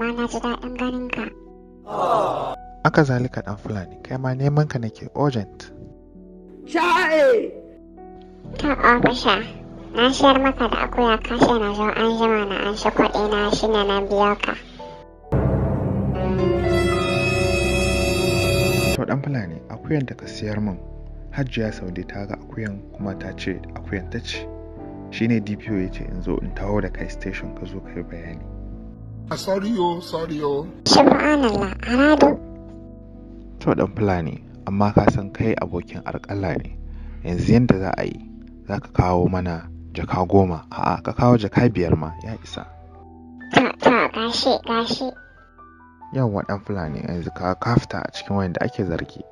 amma na ji daɗin ganin ka. Aka zalika ɗan Fulani, kai ma neman ka nake urgent. Ta ofisha, na siyar maka da akuya ka ce na zo an jima na an shi kuɗi na shi ne na biyo ka. To ɗan Fulani, akuyan da ka siyar min, Hajiya Saude ta ga akuyan kuma ta ce akuyan ta ce. Shi ne DPO ya ce in zo in taho da kai station ka zo ka yi bayani. Sorry oh, sorry oh. Subhanallah, arado. To ɗan Fulani, amma ka san kai abokin arƙalla ne. Yanzu yanda za a yi, za ka kawo mana jaka 10, a'a ka kawo jaka 5 ma ya isa. To, gashi, gashi. Yawwa ɗan Fulani, yanzu ka fita a cikin wayanda ake zargi.